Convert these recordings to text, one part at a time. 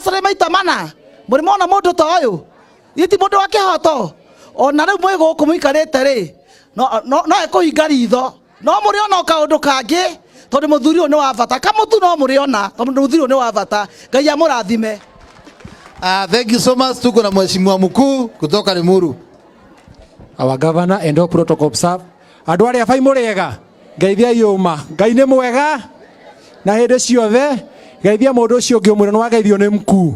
Basarĩ maita mana. Mũrĩ mona mũndũ ta ũyũ? Githĩ ti mũndũ wa kĩhoto? Ona rĩu mwĩ gũkũ mũikarĩte rĩ, no no no ekũhinga ritho. No mũrĩ ona o kaũndũ kangĩ tondũ mũthuri ũyũ nĩ wa bata. Kamũtu no mũrĩ ona tondũ mũthuri ũyũ nĩ wa bata. Ngai amũrathime. Thank you so much. Tuko na mheshimiwa mkuu kutoka Limuru. Our governor and all protocol observed. Andũ arĩa bai mũrĩega, ngeithiai ũma. Ngai nĩ mwega na hĩndĩ ciothe. Geithia mũndũ ũcio ũngĩ ũmwĩre nĩ wageithio nĩ mkuu.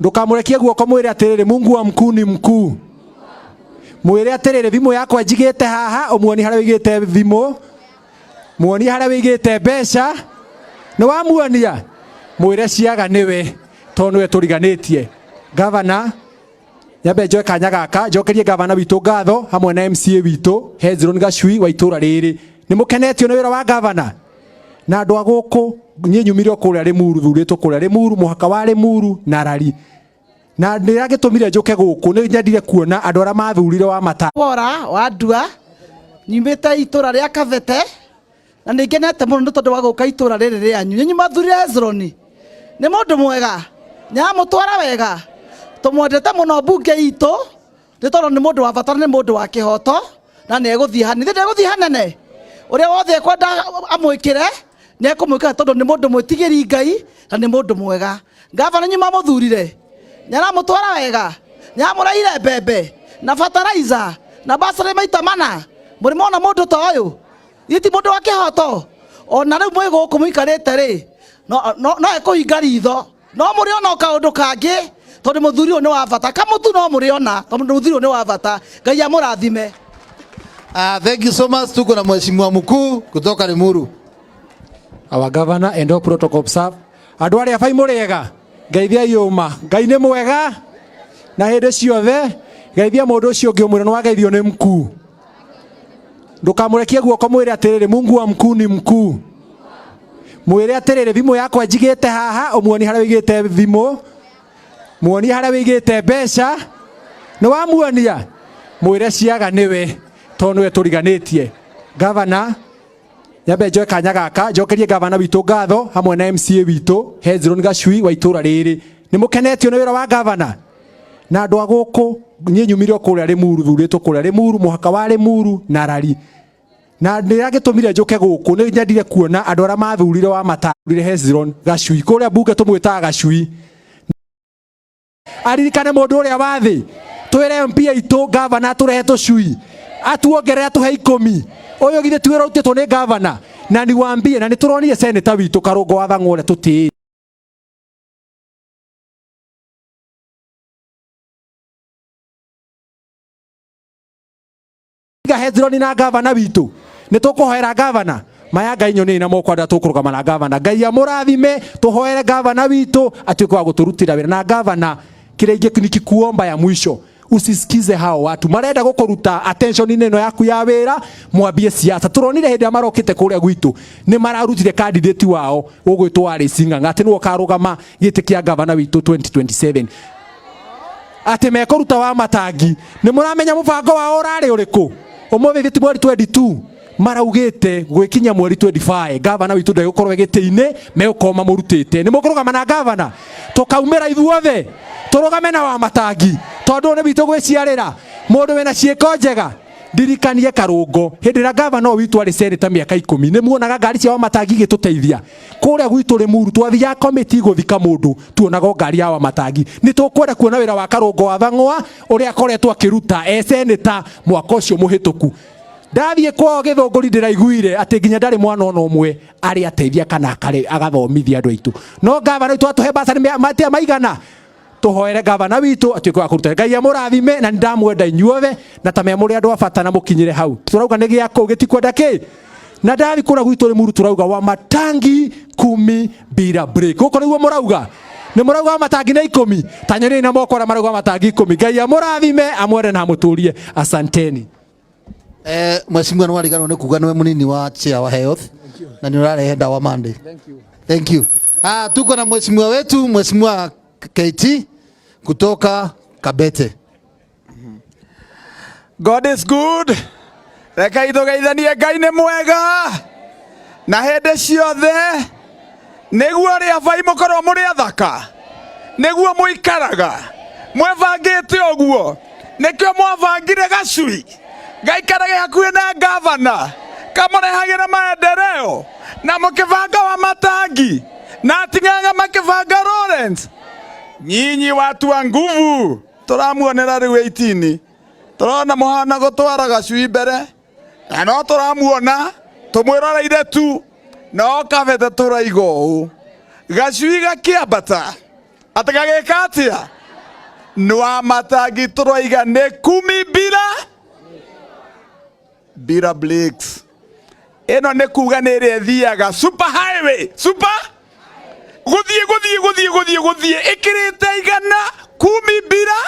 Ndũkamũrekie guoko mwĩre atĩrĩrĩ, Mungu wa mkuu ni mkuu. Mwĩre atĩrĩrĩ, thimũ yakwa njigĩte haha, ũmuonie harĩa ũigĩte thimũ, muonie harĩa ũigĩte mbeca. Nĩ wamuonia? Mwĩre ciaga nĩwe, tondũ nĩwe tũriganĩtie. Gavana, nyambe njoe kanya gaka njokerie gavana witũ ngatho hamwe na MCA witũ Hezron Gacui wa itũra rĩrĩ. Nĩ mũkenetio nĩ wĩra wa gavana? Na andũ a gũkũ, niĩ nyumire o kũrĩa Limuru, thurĩtwo kũrĩa Limuru, mũhaka wa Limuru na Rari. Na nĩrĩa gĩtũmire njũke gũkũ nĩ nyendire kuona andũ arĩa mathurire wa mata. Bora wa ndua nyumĩte itũra rĩa Kabete na nĩ ngenete mũno nĩ tondũ wa gũka itũra rĩrĩ rĩanyu. Nĩ mathurire Hezroni, nĩ mũndũ mwega, nĩaramũtwara wega, tũmwendete mũno mbunge itũ nĩ tondũ nĩ mũndũ wa bata, nĩ mũndũ wa kĩhoto na nĩ egũthiĩ hanene. Ndegũthiĩ hanene, ũrĩa wothe ekwenda amwĩkĩre nĩ ekũmwĩkĩra tondũ nĩ mũndũ mwĩtigĩri Ngai na nĩ mũndũ mwega. Gavana nyuma mũthurire, nĩ aramũtwara wega, nĩ aramũreire mbembe na fertilizer na basarĩ maita mana. Mũrĩ mona mũndũ ta ũyũ? Githĩ ti mũndũ wa kĩhoto? Ona rĩu mwĩ gũkũ mũikarĩte rĩ, no no no ekũhinga ritho. No mũrĩ ona o kaũndũ kangĩ tondũ mũthuri ũyũ nĩ wa bata. Kamũtu no mũrĩ ona tondũ mũthuri ũyũ nĩ wa bata. Ngai amũrathime. Thank you so much. Tuko na mheshimiwa mkuu kutoka Limuru. Our governor and all protocol observed. Andũ arĩa bai mũrĩega, ngeithiai ũma. Ngai nĩ mwega na hĩndĩ ciothe. Geithia mũndũ ũcio ũngĩ ũmwĩre nĩ wageithio nĩ mkuu. Ndũkamũrekie guoko mwĩre atĩrĩrĩ, Mungu wa mkuu ni mkuu. Mwĩre atĩrĩrĩ, thimũ yakwa njigĩte haha, ũmuonie harĩa ũigĩte thimũ, muonie harĩa ũigĩte mbeca. Nĩ wamuonia? Mwĩre ciaga nĩwe, tondũ nĩwe tũriganĩtie. Gavana, nyambe njoe kanya gaka njokerie gavana witũ ngatho hamwe na MCA witũ Hezron Gacui wa itũra rĩrĩ. Nĩ mũkenetio nĩ wĩra wa gavana? Na andũ a gũkũ, niĩ nyumire o kũrĩa Limuru, thurĩtwo kũrĩa Limuru, mũhaka wa Limuru na Rari. Na nĩrĩa gĩtũmire njũke gũkũ nĩ nyendire kuona andũ arĩa mathurire wa matarire Hezron Gacui. Kũrĩa mbunge tũmwĩtaga Gacui. Aririkane mũndũ ũrĩa wa thĩ, twĩre MP aitũ gavana atũrehe tũcui, atuongerere atũhe 10. Ũyũ githĩ ti wĩra ũrutĩtwo nĩ gavana? Na niwaambie, na nĩtũronire seneta witũ Karũngo wa Thang'wa ũrĩa tũtĩĩte. Hezroni na gavana witũ, nĩ tũkũhoera gavana maya. Ngai nyonei na moko andũ tũkũrũgama na gavana. Ngai amũrathime, tũhoere gavana witũ atuĩke wa gũtũrutĩra wĩra. Na gavana, kĩrĩa ingĩ nikikuomba ya mwisho, usisikize hao watu marenda gũkũruta attention ĩno yaku ya wĩra, mwambie siasa. Tũronire hĩndĩ ĩrĩa marokĩte kũrĩa gwitũ nĩ mararutire candidate wao ũgwĩtwo Alice Ng'ang'a atĩ nĩwe ũkarũgama gĩtĩ kĩa gavana witũ 2027, atĩ mekũruta wa matangi. Nĩ mũramenya mũbango wao ũrarĩ ũrĩkũ? Ũmũthĩ ti mweri 22, maraugĩte gwĩkinya mweri 25 gavana witũ ndegũkorwo gĩtĩ-inĩ, megũkorwo mamũrutĩte. Nĩ mũkũrũgama na gavana? Tũkaumĩra ithuothe tũrũgame na wa matangi tondũ nĩ witũ gwĩciarĩra mũndũ wĩna ciĩko njega. Ndirikanie Karũngo hĩndĩ ĩrĩa gavana ũyũ witũ arĩ seneta mĩaka 10, nĩ muonaga ngari cia Wamatangi igĩtũteithia kũrĩa gwitũ Limuru. Twathiaga komiti gũthika mũndũ, tuonaga o ngari ya Wamatangi. Nĩ tũkwenda kuona wĩra wa Karũngo wa Thang'wa ũrĩa akoretwo akĩruta e seneta mwaka ũcio mũhĩtũku. Ndathiĩ kwao Gĩthũngũri ndĩraiguire atĩ nginya ndarĩ mwana ona ũmwe arĩ ateithia kana agathomithia andũ aitũ. No gavana witũ atũhe basarĩ matia maigana. Tũhoere gavana witũ atuĩke wa kũruta. Ngai amũrathime, na nĩndamwenda inyuothe na ta mũrĩ andũ a bata na mũkinyĩre hau. Tũrauga nĩ gĩa kũu gĩtikwenda kĩ. Na ndathi kũrĩa gwitũ Limuru tũrauga wa matangi 10 bila break. Gũkũ nĩguo mũrauga. Nĩ mũrauga wa matangi na 10. Ta nyonei na moko arĩa marauga matangi 10. Ngai amũrathime, amwende na amũtũrie. Asanteni. Mheshimiwa nĩ wariganĩrwo nĩ kuga nĩwe mũnini wa chair wa health na nĩ ũrarehe ndawa Monday. Thank you. Tuko na mheshimiwa wetu Mheshimiwa KT kutoka Kabete. God is good. Reke ithugeithanie. Ngai nĩ mwega na hĩndĩ ciothe. Nĩguo arĩa bai mũkorwo mũrĩ athaka, nĩguo mũikaraga mwĩbangĩte ũguo. Nĩkĩo mwabangire gacui gaikarage hakuhĩ na gavana kamũrehagĩra maendeleo, na mũkĩbanga wa matangi na ating'ang'a makĩbanga Lawrence. Nyinyi watu wa nguvu, tũramuonera rĩu 18 tũrona mũhana gũtwara gacui mbere, na no tũramuona tũmwĩroreire tu, no Kabete tũraiga ũũ gacui gakĩambata atĩ gagĩka atĩa? Nwa matangi tũroiga nĩ kumi bila bila breaks. Ĩno nĩ kuga nĩ ĩrĩa ĩthiaga super highway, super gũthiĩ gũthiĩ gũthiĩ gũthiĩ gũthiĩ ĩkĩrĩte igana kumi bila,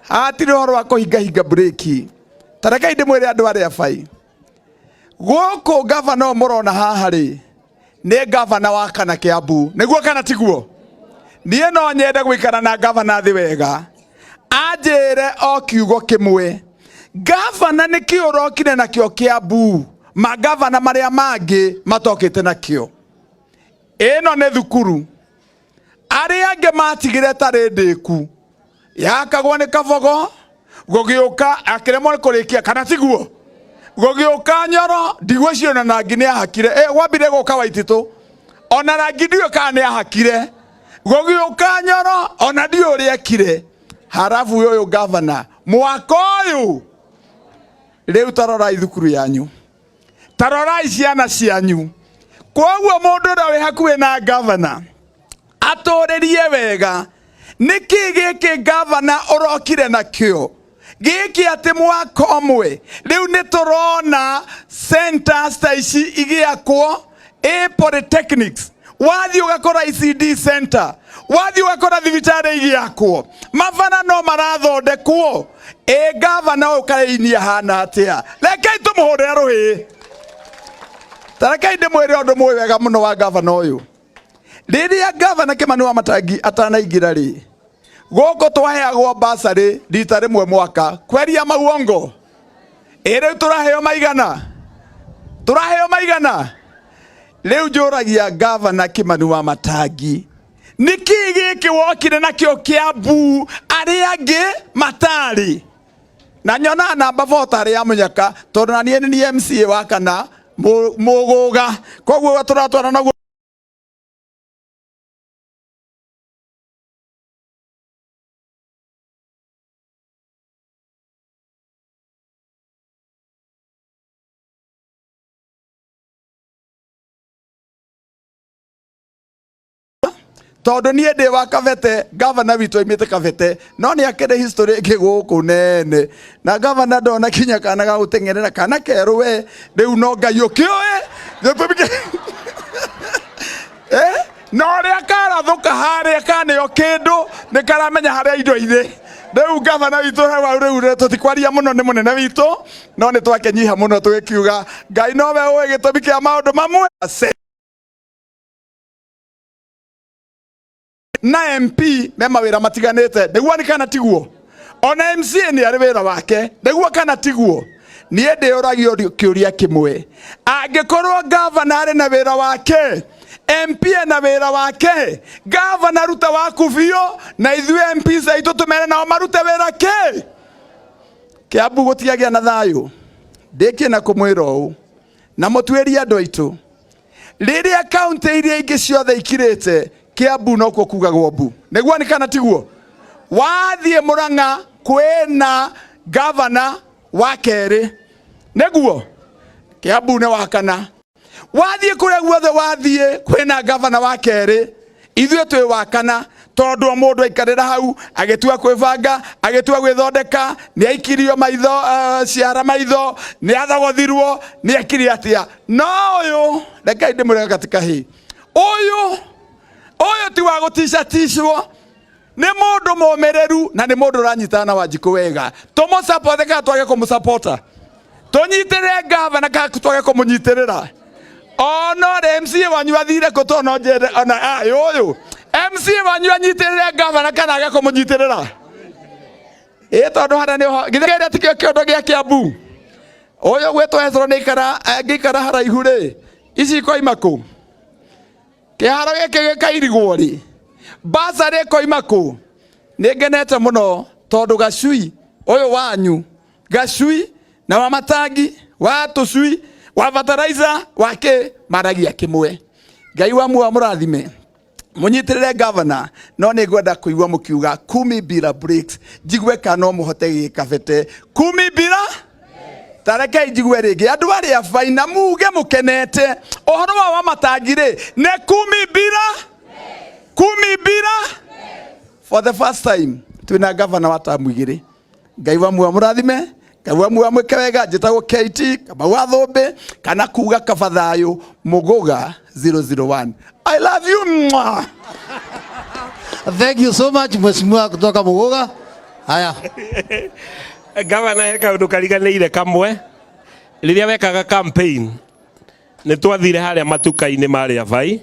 hatirĩ ũhoro wa kũhingahinga breki. Ta rekei ndĩmwĩre andũ arĩa bai gũkũ, gavana ũyũ mũrona haha rĩ nĩ gavana wa kana Kiambu, nĩguo kana tiguo? Niĩ no nyende gũikara na gavana thĩ wega anjĩre o kiugo kĩmwe, gavana nĩkĩ ũrokire nakĩo Kiambu magavana marĩa mangĩ matokĩte nakĩo? Ĩno nĩ thukuru arĩa angĩ matigire tarĩ ndĩku yakagwo nĩ Kabogo, gũgĩũka akĩremwo nĩ kũrĩkia, kana tiguo? Gũgĩũka Nyoro, ndigwĩciria ona rangi nĩ ahakire. Gwambire gũka Waititũ, ona rangi ndiũĩ kana nĩ ahakire. Gũgĩũka Nyoro, ona ndiũĩ ũrĩa ekire. Harabu ũyũ gavana mwaka ũyũ rĩu, tarorai thukuru yanyu, tarorai ciana cianyu. Koguo mũndũ ũrĩa wĩ hakuhĩ na gavana atũrĩrie wega nĩkĩ gĩkĩ gavana ũrokire nakĩo gĩkĩ, atĩ mwaka ũmwe rĩu nĩ tũrona centers ta ici igĩakwo, a polytechnics, wathiĩ ũgakora ECD center, wathiĩ ũgakora thibitarĩ igĩakwo, mabara no marathondekwo. Ĩ gavana ũyũ kaĩini ahana atĩa? Rekei tũmũhũrĩre rũhĩ. Ta rekei ndĩmwĩre ũndũ mũĩ wega mũno wa gavana ũyũ. Rĩrĩa gavana Kimani wa Matangi atanaingĩra rĩ, gũkũ twaheagwo basarĩ rita rĩmwe mwaka, kweria mauongo. Ĩ rĩu tũraheo maigana? Tũraheo maigana? Rĩu njũragia gavana Kimani wa Matangi, nĩkĩ gĩkĩ wokire nakĩo Kiambu arĩa angĩ matarĩ? Na nyonaga namba 4 tarĩ ya mũnyaka, tondũ na niĩ nĩ niĩ MCA wa kana mũgũga, koguo tũratwarana naguo. Tondũ niĩ ndĩ wa Kabete, gavana witũ aimĩte Kabete, no nĩ akĩrĩ history ĩngĩ gũkũ nene na gavana ndona kinya kana ga gũteng'erera kana kerũ we rĩu no Ngai ũkĩũĩ gĩtũmi na ũrĩa karathũka harĩa kaneo kĩndũ nĩ karamenya harĩa indo irĩ. Rĩu gavana witũ hau rĩu tũtikwaria mũno, nĩ mũnene witũ, no nĩ twakenyiha mũno tũgĩkiuga Ngai nowe ũĩ gĩtũmi kĩa maũndũ mamwe. Na MP me mawĩra matiganĩte, nĩguo nĩ kana tiguo? Ona MCA nĩ arĩ wĩra wake, nĩguo kana tiguo? Niĩ ndĩũragio kĩũria kĩmwe, angĩkorwo gavana arĩ na wĩra wake, MP ena wĩra wake, gavana ruta waku biũ, na ithuĩ MPs aitũ tũmere nao marute wĩra kĩ. Kiambu gũtiagĩa na thayũ. Ndĩkie na kũmwĩra ũũ na mũtuĩrie andũ aitũ, rĩrĩa kaunti iria ingĩ ciothe ikirĩte, Kiambu nokuo kugagwo mbu, nĩguo nĩ kana tiguo? Wathiĩ Murang'a kwĩna gavana wa kerĩ, nĩguo? Kiambu nĩ wa kana. Wathiĩ kũrĩa guothe wathiĩ kwĩna gavana wa kerĩ, ithuĩ twĩ wa kana, tondũ o mũndũ aikarĩra hau agĩtua kwĩbanga, agĩtua gwĩthondeka, nĩ aikirio maitho, ciara maitho, nĩ athogothirwo, nĩ ekire atĩa. No ũyũ rekei ndĩmwĩre katika hĩ, ũyũ ũyũ ti wa gũticaticwo, nĩ mũndũ mũmĩrĩru na nĩ mũndũ ũranyitana na Wanjikũ wega. Tũmũcapote kana twage kũmũcapota? Tũnyitĩrĩre gavana kana twage kũmũnyitĩrĩra? Ona ũrĩa MCA wanyu athire kũ, tondũ no njende ona ayũ ũyũ MCA wanyu anyitĩrĩre gavana kana age kũmũnyitĩrĩra? Ĩ tondũ harĩa nĩho githĩ kĩrĩa tikĩo kĩondo gĩa Kiambu. Ũyũ gwĩtwo Hezron nĩ angĩikara haraihu rĩ, ici ikoima kũ? Kĩharo gĩkĩ gĩkairigwo rĩ? Basarĩ ĩkoima kũ? Nĩ ngenete mũno tondũ gacui ũyũ wanyu, gacui na wa matangi, wa tũcui, wa fertilizer, wa kĩ, maragia kĩmwe. Ngai wa muoyo amũrathime. Mũnyitĩrĩre gavana, no nĩ ngwenda kũigua mũkiuga kumi bila breaks, njigue kana no mũhote gĩkabete kumi bila. Tarekei njigue rĩngĩ andũ arĩa baina muge mũkenete ũhoro wa Wamatangi rĩ, nĩ kumi bila, kumi bila. For the first time twĩna gavana wa tamu igĩrĩ. Ngai wa muoyo amũrathime, Ngai wa muoyo amwĩke wega. Njĩtagwo KT Kamau wa Thũmbĩ, kana kuga kaba thayũ Mũgũga 001. I love you. Mwah. Thank you so much mheshimiwa kutoka Muguga. Haya. Gavana, he kaundu kariganĩire kamwe. Rĩrĩa wekaga campaign, nĩ twathire harĩa matuka-inĩ marĩa bai.